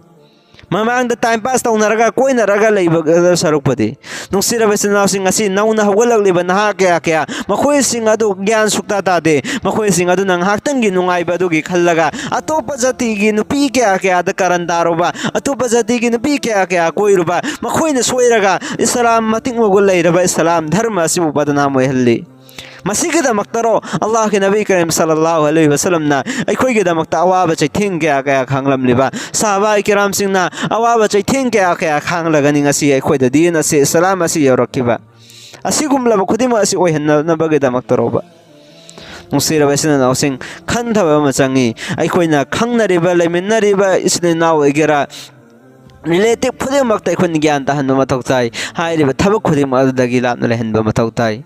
ꯃꯃꯥꯡꯗ ꯇꯥꯏꯝ ꯄꯥꯁ ꯇꯧꯅꯔꯒ, ꯀꯣꯏꯅꯔꯒ ꯂꯩꯕ ꯁꯔꯨꯛꯄꯨꯗꯤ꯫ ꯅꯨꯡꯁꯤꯔꯕ ꯏꯆꯤꯟ ꯏꯅꯥꯎꯁꯤꯡ, ꯉꯁꯤ ꯅꯧꯅ ꯍꯧꯒꯠꯂꯛꯂꯤꯕ ꯅꯍꯥ ꯀꯌꯥ ꯀꯌꯥ, ꯃꯈꯣꯏꯁꯤꯡ ꯑꯗꯨ ꯒ꯭ꯌꯥꯟ ꯁꯨꯛꯇꯥ ꯇꯥꯗꯦ꯫ ꯃꯈꯣꯏꯁꯤꯡ ꯑꯗꯨꯅ ꯉꯥꯏꯍꯥꯛꯇꯪꯒꯤ ꯅꯨꯡꯉꯥꯏꯕ ꯑꯗꯨꯒꯤ ꯈꯜꯂꯒ, ꯑꯇꯣꯞꯄ ꯖꯥꯇꯤꯒꯤ ꯅꯨꯄꯤ ꯀꯌꯥ ꯀꯌꯥꯗ ꯀꯔꯟ ꯇꯥꯔꯨꯕ, ꯑꯇꯣꯞꯄ ꯖꯥꯇꯤꯒꯤ ꯅꯨꯄꯤ ꯀꯌꯥ ꯀꯌꯥ ꯀꯣꯏꯔꯨꯕ, ꯃꯈꯣꯏꯅ ꯁꯣꯏꯔꯒ ꯏꯁꯂꯥꯝ ꯃꯇꯤꯛ ꯃꯒꯨꯟ ꯂꯩꯔꯕ ꯏꯁꯂꯥꯝ ꯙꯔꯃ ꯑꯁꯤꯕꯨ ꯕꯗꯅꯥꯝ ꯑꯣꯏꯍꯜꯂꯤ꯫ ꯃꯁꯤꯒꯤꯗꯃꯛꯇꯔꯣ ꯑꯜꯂꯥꯍꯒꯤ ꯅꯕꯤ ꯀꯔꯤꯝ ꯁꯜꯂꯜꯂꯥꯍꯨ ꯑꯂꯩꯍꯤ ꯋꯁꯜꯂꯝꯅ ꯑꯩꯈꯣꯏꯒꯤꯗꯃꯛꯇ ꯑꯋꯥꯕ ꯆꯩꯊꯦꯡ ꯀꯌꯥ ꯀꯌꯥ ꯈꯥꯡꯂꯝꯂꯤꯕ? ꯁꯍꯥꯕꯥꯏ ꯀꯤꯔꯥꯝꯁꯤꯡꯅ ꯑꯋꯥꯕ ꯆꯩꯊꯦꯡ ꯀꯌꯥ ꯀꯌꯥ ꯈꯥꯡꯂꯒꯅꯤ ꯉꯁꯤ ꯑꯩꯈꯣꯏꯗꯗꯤ ꯅꯁꯤ ꯏꯁꯂꯥꯝ ꯑꯁꯤ ꯌꯧꯔꯛꯈꯤꯕ? ꯑꯁꯤꯒꯨꯝꯂꯕ ꯈꯨꯗꯤꯡꯃꯛ ꯑꯁꯤ ꯑꯣꯏꯍꯟꯅꯅꯕꯒꯤꯗꯃꯛꯇꯔꯣꯕ? ꯅꯨꯡꯁꯤꯔꯕ ꯏꯆꯤꯟ ꯏꯅꯥꯎꯁꯤꯡ, ꯈꯟꯊꯕ ꯑꯃ ꯆꯪꯏ꯫ ꯑꯩꯈꯣꯏꯅ ꯈꯪꯅꯔꯤꯕ, ꯂꯩꯃꯤꯟꯅꯔꯤꯕ ꯏꯆꯤꯟ ꯏꯅꯥꯎ ꯑꯣꯏꯒꯦꯔꯥ, ꯔꯤꯂꯦꯇꯤꯚ ꯈꯨꯗꯤꯡꯃꯛꯇ ꯑꯩꯈꯣꯏꯅ ꯒ꯭ꯌꯥꯟ ꯇꯥꯍꯟꯕ ꯃꯊꯧ ꯇꯥꯏ꯫ ꯍꯥꯏꯔꯤꯕ ꯊꯕꯛ ꯈꯨꯗꯤꯡꯃꯛ ꯑꯗꯨꯗꯒꯤ ꯂꯥꯞꯅ ꯂꯩꯍꯟꯕ ꯃꯊꯧ ꯇꯥꯏ꯫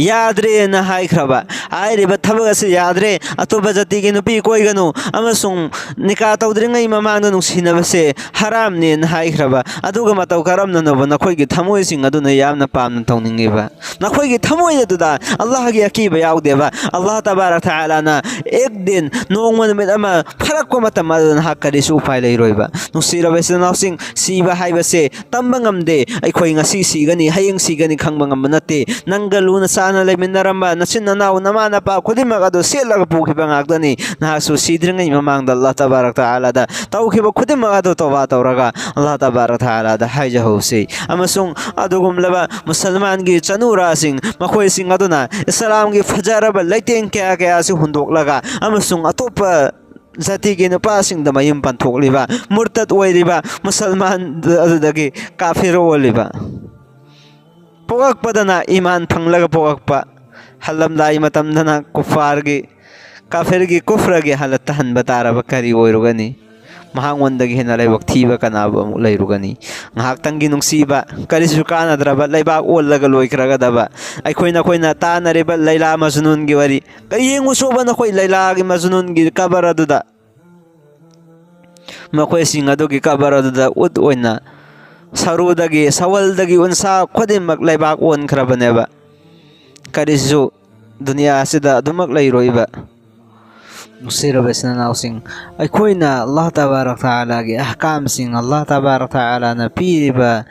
ꯌꯥꯗ꯭ꯔꯦꯅ ꯍꯥꯏꯈ꯭ꯔꯕ, ꯍꯥꯏꯔꯤꯕ ꯊꯕꯛ ꯑꯁꯤ ꯌꯥꯗ꯭ꯔꯦ, ꯑꯇꯣꯞꯄ ꯖꯥꯇꯤꯒꯤ ꯅꯨꯄꯤ ꯀꯣꯏꯒꯅꯨ ꯑꯃꯁꯨꯡ ꯅꯤꯀꯥ ꯇꯧꯗ꯭ꯔꯤꯉꯩ ꯃꯃꯥꯡꯗ ꯅꯨꯡꯁꯤꯅꯕꯁꯦ ꯍꯔꯥꯝꯅꯦꯅ ꯍꯥꯏꯈ꯭ꯔꯕ, ꯑꯗꯨꯒ ꯃꯇꯧ ꯀꯔꯝꯅꯅꯣꯕ ꯅꯈꯣꯏꯒꯤ ꯊꯃꯣꯏꯁꯤꯡ ꯑꯗꯨꯅ ꯌꯥꯝꯅ ꯄꯥꯝꯅ ꯇꯧꯅꯤꯡꯉꯤꯕ? ꯅꯈꯣꯏꯒꯤ ꯊꯃꯣꯏ ꯑꯗꯨꯗ ꯑꯜꯂꯥꯍꯒꯤ ꯑꯀꯤꯕ ꯌꯥꯎꯗꯦꯕ꯫ ꯑꯜꯂꯥꯍ ꯇꯕꯥꯔꯛ ꯊꯥꯂꯥꯅ ꯑꯦꯛ ꯗꯤꯟ, ꯅꯣꯡꯃ ꯅꯨꯃꯤꯠ ꯑꯃ ꯐꯔꯛꯄ ꯃꯇꯝ ꯑꯗꯨꯗ ꯅꯍꯥꯛ ꯀꯔꯤꯁꯨ ꯎꯄꯥꯏ ꯂꯩꯔꯣꯏꯕ꯫ ꯅꯨꯡꯁꯤꯔꯕ ꯏꯆꯤꯟ ꯏꯅꯥꯎꯁꯤꯡ, ꯁꯤꯕ ꯍꯥꯏꯕꯁꯦ ꯇꯝꯕ ꯉꯝꯗꯦ꯫ ꯑꯩꯈꯣꯏ ꯉꯁꯤ ꯁꯤꯒꯅꯤ, ꯍꯌꯦꯡ ꯁꯤꯒꯅꯤ ꯈꯪꯕ ꯉꯝꯕ ꯅꯠꯇꯦ꯫ ꯅꯪꯒ ꯂꯨꯅ ꯆꯥꯟꯅ ꯂꯩꯃꯤꯟꯅꯔꯝꯕ ꯅꯆꯤꯟ ꯅꯅꯥꯎ, ꯅꯃꯥ ꯅꯄꯥ ꯈꯨꯗꯤꯡꯃꯛ ꯑꯗꯨ ꯁꯦꯠꯂꯒ ꯄꯨꯈꯤꯕ ꯉꯥꯛꯇꯅꯤ꯫ ꯅꯍꯥꯛꯁꯨ ꯁꯤꯗ꯭ꯔꯤꯉꯩ ꯃꯃꯥꯡꯗ ꯑꯜꯂꯥꯍ ꯇꯕꯥꯔꯛ ꯇꯥꯂꯥꯗ ꯇꯧꯈꯤꯕ ꯈꯨꯗꯤꯡꯃꯛ ꯑꯗꯨ ꯇꯧꯕꯥ ꯇꯧꯔꯒ ꯑꯜꯂꯥꯍ ꯇꯕꯥꯔꯛ ꯇꯥꯂꯥꯗ ꯍꯥꯏꯖꯍꯧꯁꯤ꯫ ꯑꯃꯁꯨꯡ ꯑꯗꯨꯒꯨꯝꯂꯕ ꯃꯨꯁꯜꯃꯥꯟꯒꯤ ꯆꯅꯨꯔꯥꯁꯤꯡ, ꯃꯈꯣꯏꯁꯤꯡ ꯑꯗꯨꯅ ꯏꯁꯂꯥꯝꯒꯤ ꯐꯖꯔꯕ ꯂꯩꯇꯦꯡ ꯀꯌꯥ ꯀꯌꯥ ꯑꯁꯤ ꯍꯨꯟꯗꯣꯛꯂꯒ ꯑꯃꯁꯨꯡ ꯑꯇꯣꯞꯄ ꯖꯥꯇꯤꯒꯤ ꯅꯨꯄꯥꯁꯤꯡꯗ ꯃꯌꯨꯝ ꯄꯥꯟꯊꯣꯛꯂꯤꯕ, ꯃꯨꯔꯇꯠ ꯑꯣꯏꯔꯤꯕ, ꯃꯨꯁꯜꯃꯥꯟ ꯑꯗꯨꯗꯒꯤ ꯀꯥꯐꯤꯔ ꯑꯣꯜꯂꯤꯕ, ꯄꯣꯛꯂꯛꯄꯗꯅ ꯏꯃꯥꯟ ꯐꯪꯂꯒ ꯄꯣꯛꯂꯛꯄ, ꯍꯜꯂꯝꯗꯥꯏ ꯃꯇꯝꯗꯅ ꯀꯨꯐꯥꯔꯒꯤ, ꯀꯥꯐꯤꯔꯒꯤ ꯀꯨꯐ꯭ꯔꯒꯤ ꯍꯥꯂꯠꯇ ꯍꯟꯕ ꯇꯥꯔꯕ ꯀꯔꯤ ꯑꯣꯏꯔꯨꯒꯅꯤ? ꯃꯍꯥꯛꯉꯣꯟꯗꯒꯤ ꯍꯦꯟꯅ ꯂꯥꯏꯕꯛ ꯊꯤꯕ ꯀꯅꯥꯕꯨ ꯑꯃꯨꯛ ꯂꯩꯔꯨꯒꯅꯤ? ꯉꯥꯏꯍꯥꯛꯇꯪꯒꯤ ꯅꯨꯡꯁꯤꯕ, ꯀꯔꯤꯁꯨ ꯀꯥꯟꯅꯗ꯭ꯔꯕ, ꯂꯩꯕꯥꯛ ꯑꯣꯜꯂꯒ ꯂꯣꯏꯈ꯭ꯔꯒꯗꯕ꯫ ꯑꯩꯈꯣꯏ ꯅꯈꯣꯏꯅ ꯇꯥꯅꯔꯤꯕ ꯂꯩꯂꯥ ꯃꯖꯅꯨꯟꯒꯤ ꯋꯥꯔꯤ, ꯀꯔꯤ ꯌꯦꯡꯉꯨ ꯁꯣꯕ ꯅꯈꯣꯏ ꯂꯩꯂꯥꯒꯤ ꯃꯖꯅꯨꯟꯒꯤ ꯀꯕꯔ ꯑꯗꯨꯗ? ꯃꯈꯣꯏꯁꯤꯡ ꯑꯗꯨꯒꯤ ꯀꯕꯔ ꯑꯗꯨꯗ ꯎꯠ ꯑꯣꯏꯅ ꯁꯔꯨꯗꯒꯤ, ꯁꯋꯜꯗꯒꯤ ꯎꯟꯁꯥ ꯈꯨꯗꯤꯡꯃꯛ ꯂꯩꯕꯥꯛ ꯑꯣꯟꯈ꯭ꯔꯕꯅꯦꯕ꯫ ꯀꯔꯤꯁꯨ ꯗꯨꯅꯤꯌꯥ ꯑꯁꯤꯗ ꯑꯗꯨꯃꯛ ꯂꯩꯔꯣꯏꯕ꯫ ꯅꯨꯡꯁꯤꯔꯕ ꯏꯆꯤꯟ ꯏꯅꯥꯎꯁꯤꯡ, ꯑꯩꯈꯣꯏꯅ ꯑꯜꯂꯥꯍ ꯇꯕꯥꯔꯛ ꯇꯥꯂꯥꯒꯤ ꯑꯍꯀꯥꯝꯁꯤꯡ, ꯑꯜꯂꯥꯍ ꯇꯕꯥꯔꯛ ꯇꯥꯂꯥꯅ ꯄꯤꯔꯤꯕ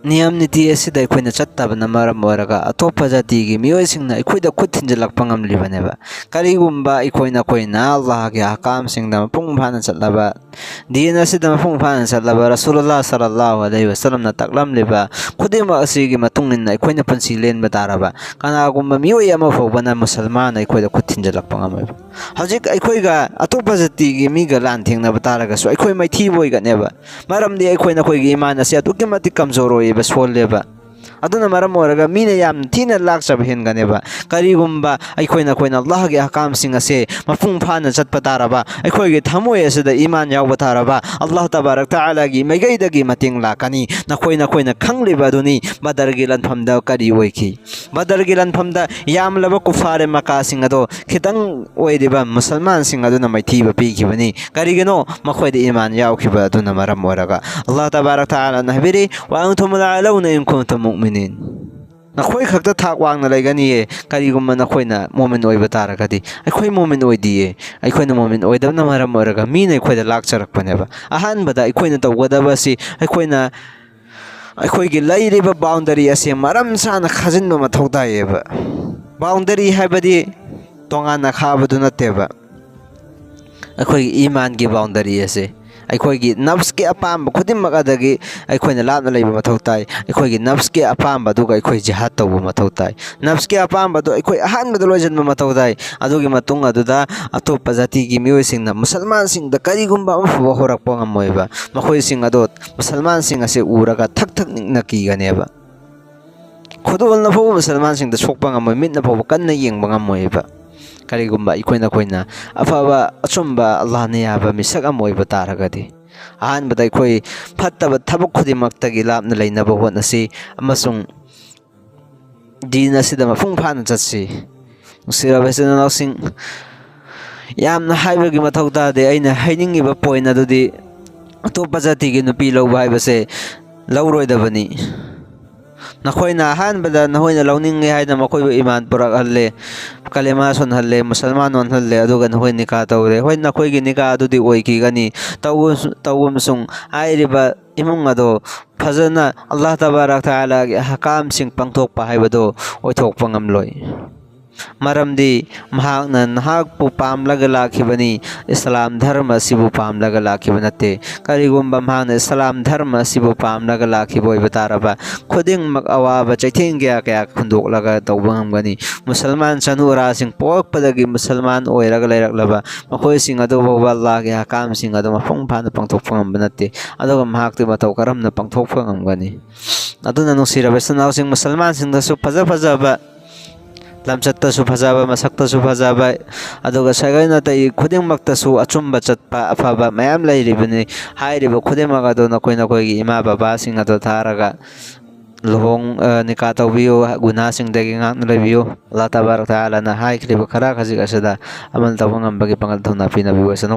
ꯅꯤꯌꯝ ꯅꯤꯇꯤ ꯑꯁꯤꯗ ꯑꯩꯈꯣꯏꯅ ꯆꯠꯇꯕꯅ ꯃꯔꯝ ꯑꯣꯏꯔꯒ ꯑꯇꯣꯞꯄ ꯖꯥꯇꯤꯒꯤ ꯃꯤꯑꯣꯏꯁꯤꯡꯅ ꯑꯩꯈꯣꯏꯗ ꯈꯨꯠ ꯊꯤꯟꯖꯤꯜꯂꯛꯄ ꯉꯝꯂꯤꯕꯅꯦꯕ꯫ ꯀꯔꯤꯒꯨꯝꯕ ꯑꯩꯈꯣꯏ ꯅꯈꯣꯏꯅ ꯑꯜꯂꯥꯍꯒꯤ ꯑꯍꯀꯥꯝꯁꯤꯡꯗ ꯃꯄꯨꯡ ꯐꯥꯅ ꯆꯠꯂꯕ, ꯗꯤꯟ ꯑꯁꯤꯗ ꯃꯄꯨꯡ ꯐꯥꯅ ꯆꯠꯂꯕ, ꯔꯁꯨꯂꯨꯜꯂꯥꯍ ꯁꯜꯂꯜꯂꯥꯍꯨ ꯑꯂꯩꯍꯤ ꯋꯁꯜꯂꯝꯅ ꯇꯥꯛꯂꯝꯂꯤꯕ ꯈꯨꯗꯤꯡꯃꯛ ꯑꯁꯤꯒꯤ ꯃꯇꯨꯡ ꯏꯟꯅ ꯑꯩꯈꯣꯏꯅ ꯄꯨꯟꯁꯤ ꯂꯦꯟꯕ ꯇꯥꯔꯕ, ꯀꯅꯥꯒꯨꯝꯕ ꯃꯤꯑꯣꯏ ꯑꯃ ꯐꯥꯎꯕꯅ ꯃꯨꯁꯜꯃꯥꯟ ꯑꯩꯈꯣꯏꯗ ꯈꯨꯠ ꯊꯤꯟꯖꯤꯜꯂꯛꯄ ꯉꯝꯃꯣꯏꯕ꯫ ꯍꯧꯖꯤꯛ ꯑꯩꯈꯣꯏꯒ ꯑꯇꯣꯞꯄ ꯖꯥꯇꯤꯒꯤ ꯃꯤꯒ ꯂꯥꯟ ꯊꯦꯡꯅꯕ ꯇꯥꯔꯒꯁꯨ ꯑꯩꯈꯣꯏ ꯃꯥꯏꯊꯤꯕ ꯑꯣꯏꯒꯅꯦꯕ꯫ ꯃꯔꯝꯗꯤ ꯑꯩꯈꯣꯏ ꯅꯈꯣꯏꯒꯤ ꯏꯃꯥꯟ ꯑꯁꯤ ꯑꯗꯨꯛꯀꯤ ꯃꯇꯤꯛ ꯀꯝꯖꯣꯔ ꯑꯣꯏꯌꯦꯕ, ꯁꯣꯜꯂꯦꯕ꯫ ꯑꯗꯨꯅ ꯃꯔꯝ ꯑꯣꯏꯔꯒ ꯃꯤꯅ ꯌꯥꯝ ꯊꯤꯅ ꯂꯥꯛꯆꯕ ꯍꯦꯟꯒꯅꯦꯕ꯫ ꯀꯔꯤꯒꯨꯝꯕ ꯑꯩꯈꯣꯏ ꯅꯈꯣꯏꯅ ꯑꯜꯂꯥꯍꯒꯤ ꯑꯍꯀꯥꯝꯁꯤꯡ ꯑꯁꯦ ꯃꯄꯨꯡ ꯐꯥꯅ ꯆꯠꯄ ꯇꯥꯔꯕ, ꯑꯩꯈꯣꯏꯒꯤ ꯊꯃꯣꯏ ꯑꯁꯤꯗ ꯏꯃꯥꯟ ꯌꯥꯎꯕ ꯇꯥꯔꯕ, ꯑꯜꯂꯥꯍ ꯇꯕꯥꯔꯛ ꯇꯥꯂꯥꯒꯤ ꯃꯥꯏꯀꯩꯗꯒꯤ ꯃꯇꯦꯡ ꯂꯥꯛꯀꯅꯤ꯫ ꯅꯈꯣꯏ ꯅꯈꯣꯏꯅ ꯈꯪꯂꯤꯕ ꯑꯗꯨꯅꯤ, ꯕꯗꯔꯒꯤ ꯂꯥꯟꯐꯝꯗ ꯀꯔꯤ ꯑꯣꯏꯈꯤ꯫ ꯕꯗꯔꯒꯤ ꯂꯥꯟꯐꯝꯗ ꯌꯥꯝꯂꯕ ꯀꯨꯐꯥꯔꯦ ꯃꯀꯥꯁꯤꯡ ꯑꯗꯣ ꯈꯤꯇꯪ ꯑꯣꯏꯔꯤꯕ ꯃꯨꯁꯜꯃꯥꯟꯁꯤꯡ ꯑꯗꯨꯅ ꯃꯥꯏꯊꯤꯕ ꯄꯤꯈꯤꯕꯅꯤ꯫ ꯀꯔꯤꯒꯤꯅꯣ? ꯃꯈꯣꯏꯗ ꯏꯃꯥꯟ ꯌꯥꯎꯈꯤꯕ ꯑꯗꯨꯅ ꯃꯔꯝ ꯑꯣꯏꯔꯒ꯫ ꯑꯜꯂꯥꯍ ꯇꯕꯥꯔꯛ ꯇꯥꯂꯥꯅ ꯍꯥꯏꯕꯤꯔꯤ, "ꯋꯥ ꯑꯟꯇꯨꯝ ꯂꯥ ꯑꯂꯧꯅ ꯏꯟ ꯀꯨꯟꯇꯨꯝ ꯃꯨꯑꯃꯤꯅꯤꯟ"꯫ ꯅꯈꯣꯏ ꯈꯛꯇ ꯊꯥꯛ ꯋꯥꯡꯅ ꯂꯩꯒꯅꯤꯌꯦ, ꯀꯔꯤꯒꯨꯝꯕ ꯅꯈꯣꯏꯅ ꯃꯣꯃꯤꯟ ꯑꯣꯏꯕ ꯇꯥꯔꯒꯗꯤ꯫ ꯑꯩꯈꯣꯏ ꯃꯣꯃꯤꯟ ꯑꯣꯏꯗꯤꯌꯦ꯫ ꯑꯩꯈꯣꯏꯅ ꯃꯣꯃꯤꯟ ꯑꯣꯏꯗꯕꯅ ꯃꯔꯝ ꯑꯣꯏꯔꯒ ꯃꯤꯅ ꯑꯩꯈꯣꯏꯗ ꯂꯥꯛꯆꯔꯛꯄꯅꯦꯕ꯫ ꯑꯍꯥꯟꯕꯗ ꯑꯩꯈꯣꯏꯅ ꯇꯧꯒꯗꯕ ꯑꯁꯤ ꯑꯩꯈꯣꯏꯅ ꯑꯩꯈꯣꯏꯒꯤ ꯂꯩꯔꯤꯕ ꯕꯥꯎꯟꯗꯔꯤ ꯑꯁꯤ ꯃꯔꯝ ꯆꯥꯅ ꯈꯥꯖꯤꯟꯕ ꯃꯊꯧ ꯇꯥꯏꯌꯦꯕ꯫ ꯕꯥꯎꯟꯗꯔꯤ ꯍꯥꯏꯕꯗꯤ ꯇꯣꯉꯥꯟꯅ ꯈꯥꯕꯗꯨ ꯅꯠꯇꯦꯕ꯫ ꯑꯩꯈꯣꯏꯒꯤ ꯏꯃꯥꯟꯒꯤ ꯕꯥꯎꯟꯗꯔꯤ ꯑꯁꯦ ꯑꯩꯈꯣꯏꯒꯤ ꯅꯐꯁꯀꯤ ꯑꯄꯥꯝꯕ ꯈꯨꯗꯤꯡꯃꯛ ꯑꯗꯒꯤ ꯑꯩꯈꯣꯏꯅ ꯂꯥꯞꯅ ꯂꯩꯕ ꯃꯊꯧ ꯇꯥꯏ꯫ ꯑꯩꯈꯣꯏꯒꯤ ꯅꯐꯁꯀꯤ ꯑꯄꯥꯝꯕ ꯑꯗꯨꯒ ꯑꯩꯈꯣꯏ ꯖꯤꯍꯥꯗ ꯇꯧꯕ ꯃꯊꯧ ꯇꯥꯏ꯫ ꯅꯐꯁꯀꯤ ꯑꯄꯥꯝꯕꯗꯨ ꯑꯩꯈꯣꯏ ꯑꯍꯥꯟꯕꯗ ꯂꯣꯏꯁꯤꯟꯕ ꯃꯊꯧ ꯇꯥꯏ꯫ ꯑꯗꯨꯒꯤ ꯃꯇꯨꯡ ꯑꯗꯨꯗ ꯑꯇꯣꯞꯄ ꯖꯥꯇꯤꯒꯤ ꯃꯤꯑꯣꯏꯁꯤꯡꯅ ꯃꯨꯁꯜꯃꯥꯟꯁꯤꯡꯗ ꯀꯔꯤꯒꯨꯝꯕ ꯑꯃ ꯐꯥꯎꯕ ꯍꯧꯔꯛꯄ ꯉꯝꯃꯣꯏꯕ꯫ ꯃꯈꯣꯏꯁꯤꯡ ꯑꯗꯣ ꯃꯨꯁꯜꯃꯥꯟꯁꯤꯡ ꯑꯁꯦ ꯎꯔꯒ ꯊꯛ ꯊꯛ ꯅꯤꯛꯅ ꯀꯤꯒꯅꯦꯕ꯫ ꯈꯨꯗꯣꯜꯅ ꯐꯥꯎꯕ ꯃꯨꯁꯜꯃꯥꯟꯁꯤꯡꯗ ꯁꯣꯛꯄ ꯉꯝꯃꯣꯏ, ꯃꯤꯠꯅ ꯐꯥꯎꯕ ꯀꯟꯅ ꯌꯦꯡꯕ ꯉꯝꯃꯣꯏꯕ꯫ ꯀꯔꯤꯒꯨꯝꯕ ꯑꯩꯈꯣꯏ ꯅꯈꯣꯏꯅ ꯑꯐꯕ, ꯑꯆꯨꯝꯕ, ꯑꯜꯂꯥꯍꯅ ꯌꯥꯕ ꯃꯤꯁꯛ ꯑꯃ ꯑꯣꯏꯕ ꯇꯥꯔꯒꯗꯤ꯫ ꯑꯍꯥꯟꯕꯗ ꯑꯩꯈꯣꯏ ꯐꯠꯇꯕ ꯊꯕꯛ ꯈꯨꯗꯤꯡꯃꯛꯇꯒꯤ ꯂꯥꯞꯅ ꯂꯩꯅꯕ ꯍꯣꯠꯅꯁꯤ ꯑꯃꯁꯨꯡ ꯗꯤꯟ ꯑꯁꯤꯗ ꯃꯄꯨꯡ ꯐꯥꯅ ꯆꯠꯁꯤ꯫ ꯅꯨꯡꯁꯤꯔꯕ ꯏꯆꯤꯟ ꯏꯅꯥꯎꯁꯤꯡ, ꯌꯥꯝꯅ ꯍꯥꯏꯕꯒꯤ ꯃꯊꯧ ꯇꯥꯗꯦ꯫ ꯑꯩꯅ ꯍꯥꯏꯅꯤꯡꯉꯤꯕ ꯄꯣꯏꯟ ꯑꯗꯨꯗꯤ, ꯑꯇꯣꯞꯄ ꯖꯥꯇꯤꯒꯤ ꯅꯨꯄꯤ ꯂꯧꯕ ꯍꯥꯏꯕꯁꯦ ꯂꯧꯔꯣꯏꯗꯕꯅꯤ꯫ ꯅꯈꯣꯏꯅ ꯑꯍꯥꯟꯕꯗ ꯅꯈꯣꯏꯅ ꯂꯧꯅꯤꯡꯉꯦ ꯍꯥꯏꯅ ꯃꯈꯣꯏꯕꯨ ꯏꯃꯥꯟ ꯄꯨꯔꯛꯍꯜꯂꯦ, ꯀꯂꯦꯃꯥ ꯁꯣꯟꯍꯜꯂꯦ, ꯃꯨꯁꯜꯃꯥꯟ ꯑꯣꯟꯍꯜꯂꯦ, ꯑꯗꯨꯒ ꯅꯈꯣꯏ ꯅꯤꯀꯥ ꯇꯧꯔꯦ꯫ ꯍꯣꯏ, ꯅꯈꯣꯏꯒꯤ ꯅꯤꯀꯥ ꯑꯗꯨꯗꯤ ꯑꯣꯏꯈꯤꯒꯅꯤ꯫ ꯇꯧꯕ-, ꯇꯧꯕ ꯑꯃꯁꯨꯡ ꯍꯥꯏꯔꯤꯕ ꯏꯃꯨꯡ ꯑꯗꯣ ꯐꯖꯅ ꯑꯜꯂꯥꯍ ꯇꯕꯥꯔꯛ ꯇꯥꯂꯥꯒꯤ ꯑꯍꯀꯥꯝꯁꯤꯡ ꯄꯥꯡꯊꯣꯛꯄ ꯍꯥꯏꯕꯗꯣ ꯑꯣꯏꯊꯣꯛꯄ ꯉꯝꯂꯣꯏ꯫ ꯃꯔꯝꯗꯤ ꯃꯍꯥꯛꯅ ꯅꯍꯥꯛꯄꯨ ꯄꯥꯝꯂꯒ ꯂꯥꯛꯈꯤꯕꯅꯤ, ꯏꯁꯂꯥꯝ ꯙꯔꯃ ꯑꯁꯤꯕꯨ ꯄꯥꯝꯂꯒ ꯂꯥꯛꯈꯤꯕ ꯅꯠꯇꯦ꯫ ꯀꯔꯤꯒꯨꯝꯕ ꯃꯍꯥꯛꯅ ꯏꯁꯂꯥꯝ ꯙꯔꯃ ꯑꯁꯤꯕꯨ ꯄꯥꯝꯂꯒ ꯂꯥꯛꯈꯤꯕ ꯑꯣꯏꯕ ꯇꯥꯔꯕ, ꯈꯨꯗꯤꯡꯃꯛ ꯑꯋꯥꯕ ꯆꯩꯊꯦꯡ ꯀꯌꯥ ꯀꯌꯥ ꯈꯨꯟꯗꯣꯛꯂꯒ ꯇꯧꯕ ꯉꯝꯒꯅꯤ꯫ ꯃꯨꯁꯜꯃꯥꯟ ꯆꯅꯨꯔꯥꯁꯤꯡ ꯄꯣꯛꯂꯛꯄꯗꯒꯤ ꯃꯨꯁꯜꯃꯥꯟ ꯑꯣꯏꯔꯒ ꯂꯩꯔꯛꯂꯕ ꯃꯈꯣꯏꯁꯤꯡ ꯑꯗꯨ ꯐꯥꯎꯕ ꯑꯜꯂꯥꯍꯒꯤ ꯑꯍꯀꯥꯝꯁꯤꯡ ꯑꯗꯨ ꯃꯄꯨꯡ ꯐꯥꯅ ꯄꯥꯡꯊꯣꯛꯄ ꯉꯝꯕ ꯅꯠꯇꯦ꯫ ꯑꯗꯨꯒ ꯃꯍꯥꯛꯇꯤ ꯃꯇꯧ ꯀꯔꯝꯅ ꯄꯥꯡꯊꯣꯛꯄ ꯉꯝꯒꯅꯤ? ꯑꯗꯨꯅ ꯅꯨꯡꯁꯤꯔꯕ ꯏꯆꯤꯟ ꯏꯅꯥꯎꯁꯤꯡ, ꯃꯨꯁꯜꯃꯥꯟꯁꯤꯡꯗꯁꯨ ꯐꯖ ꯐꯖꯕ, ꯂꯝꯆꯠꯇꯁꯨ ꯐꯖꯕ, ꯃꯁꯛꯇꯁꯨ ꯐꯖꯕ, ꯑꯗꯨꯒ ꯁꯥꯒꯩ ꯅꯥꯇꯩ ꯈꯨꯗꯤꯡꯃꯛꯇꯁꯨ ꯑꯆꯨꯝꯕ ꯆꯠꯄ ꯑꯐꯕ ꯃꯌꯥꯝ ꯂꯩꯔꯤꯕꯅꯤ꯫ ꯍꯥꯏꯔꯤꯕ ꯈꯨꯗꯤꯡꯃꯛ ꯑꯗꯨ ꯅꯈꯣꯏ ꯅꯈꯣꯏꯒꯤ ꯏꯃꯥ ꯕꯕꯥꯁꯤꯡ ꯑꯗꯨ ꯊꯥꯔꯒ ꯂꯨꯍꯣꯡ-, ꯑ, ꯅꯤꯀꯥ ꯇꯧꯕꯤꯌꯨ, ꯒꯨꯅꯥꯁꯤꯡꯗꯒꯤ ꯉꯥꯛꯅ ꯂꯩꯕꯤꯌꯨ꯫ ꯑꯜꯂꯥꯍ ꯇꯕꯥꯔꯛ ꯇꯥꯂꯥꯅ ꯍꯥꯏꯈ꯭ꯔꯤꯕ ꯈꯔ ꯈꯖꯤꯛ ꯑꯁꯤꯗ ꯑꯃꯜ ꯇꯧꯕ ꯉꯝꯕꯒꯤ ꯄꯥꯡꯒꯜ ꯊꯧꯅꯥ ꯄꯤꯅꯕꯤꯌꯨ꯫ ꯑꯁꯤꯅ